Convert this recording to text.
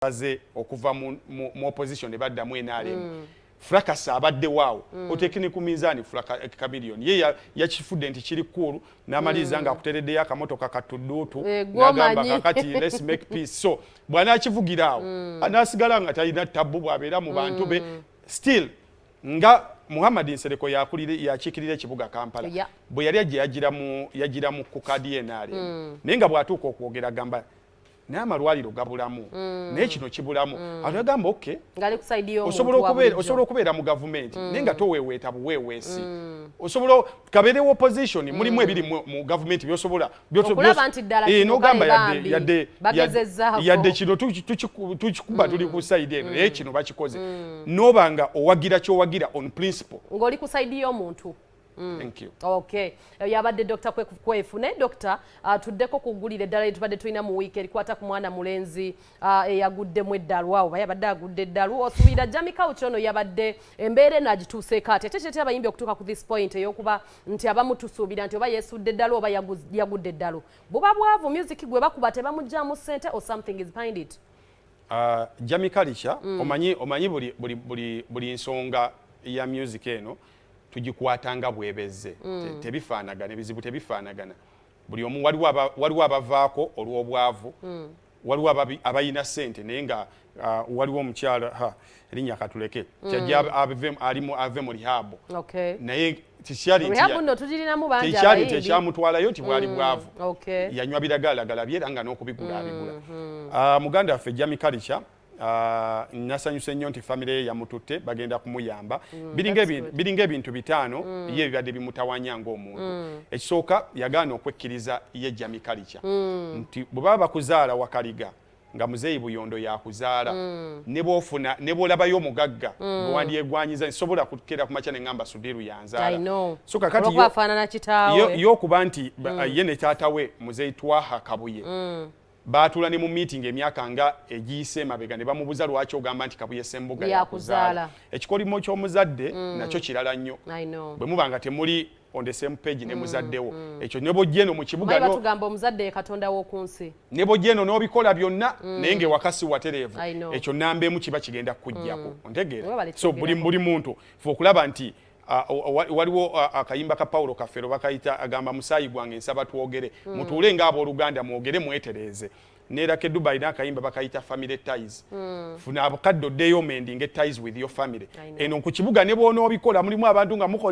Baze okuva mu opposition ne baddamu NRM. Fracas abaddewo awo. Oteeke ne ku minzaani Chameleone ye yakifudde nti kiri cool, n'amaliriza ng'akutereddeyo akamotoka katudduutu. Eh, n'agamba, gw'omanyi. "Kakati let's make peace." So bw'anaakivugira awo, anaasigala nga talina tabbu bw'abeera mu bantu be. Still nga Muhammad Nsereko yakiikirira ekibuga Kampala, bwe yali ajja yagira mu ku kaadi ye NRM, naye nga bw'atuuka okwogera agamba, "Naye amalwaliro gabulamu, naye kino kibulamu." Ate agamba, "Okay." Ng'ali ku side y'omuntu Osobola wa okubeera bulijjo. Osobola okubeera mu gavumenti naye nga toweeweeta buweeweesi. Osobola kabeerewo opposition, mulimu ebiri mu gavumenti byosobola Okulaba nti ddala kino n'ogamba kale yadde bambi, yadde bagezezzaako. Yadde kino tukikuba tuli ku side eno, naye kino bakikoze, n'oba nga owagira kyowagira on principle. Ng'oli ku side y'omuntu. Thank you. Okay, yabadde Dr. Kwefu Kwefu. Naye Dr., tuddeko kugulira eddala lyetubadde tulina mu wiiki erikwata ku mwana mulenzi eyaguddemu eddalu awo, oba yabadde agudde eddalu. Osuubira Jamie Couch ono yabadde embeera eno agituuseeko ati? Ate kireetera abayimbi okutuuka ku this point ey'okuba nti abamu tusuubira nti oba yeesudde eddalu oba yagudde eddalu, buba bwavu, music gwe bakuba tebamugyamu ssente, or something is behind it? Jamie Culture, omanyi buli nsonga ya music eno tugikwata nga bwebezze. Tebifaanagana, ebizibu tebifaanagana. Buli omu waliwo abavaako olw'obwavu, waliwo abalina ssente naye nga waliwo omukyala, ha, erinnya katuleke, kyajja ave mu rehab. Naye tekyali nti Rehab nno tugirinamu bangi tekyali nti abayimbi. Ekyamutwalayo nti bwali bwavu. Yanywa biragalalagala bye era nga n'okubigula abigula. Muganda waffe Jamie Culture, nasanyuse nnyo nti famire ye yamututte, bagenda kumuyamba. Biringa That's good. Biringa ebintu 5 ye bibadde bimutawanya ng'omuntu. Ekisooka, yagaana okwekkiriza ye Jamie Culture nti bwe baba bakuzaala Wakaliga, nga muzeeyi Buyondo yakuzaala, ne bwofuna ne bwolabayo omugagga gwe wandyegwanyiza, nsobola kukeera ku makya ne ŋŋamba Sudiru yanzaala. I know. So kakati Olwokuba afaanana kitaawe. Y'okuba nti ye ne taata we muzeeyi Twaha Kabuye baatuula ne mu meeting emyaka nga egiyise emabega ne bamubuuza, "Lwaki ogamba nti Kabuye Sembuga Yakuzaala?" yakuzaala?" Ekikolimo ky'omuzadde nakyo kirala nnyo. I know. Bwe muba nga temuli on the same page ne muzaddewo, ekyo ne bw'ojja eno mu kibuga Manyi batugamba omuzadde ye Katonda w'oku nsi. Ne bw'ojja eno n'obikola byonna, naye ng'ewaka si watereevu, I know. ekyo namba emu kiba kigenda kukuggyako, ontegeera? Webale So buli kyogerako. Buli muntu fe okulaba nti waliwo akayimba ka Paulo Kafero bakayita, agamba, "Musaayi gwange nsaba twogere." Mutuule ng'abooluganda, mwogere, mwetereeze. Neerako e Dubai n'akayimba bakayita "Family Ties". Funa abukadde oddeyo mending ties with your family. I know. Eno ku kibuga ne bw'onoobikola mulimu abantu nga mukoze.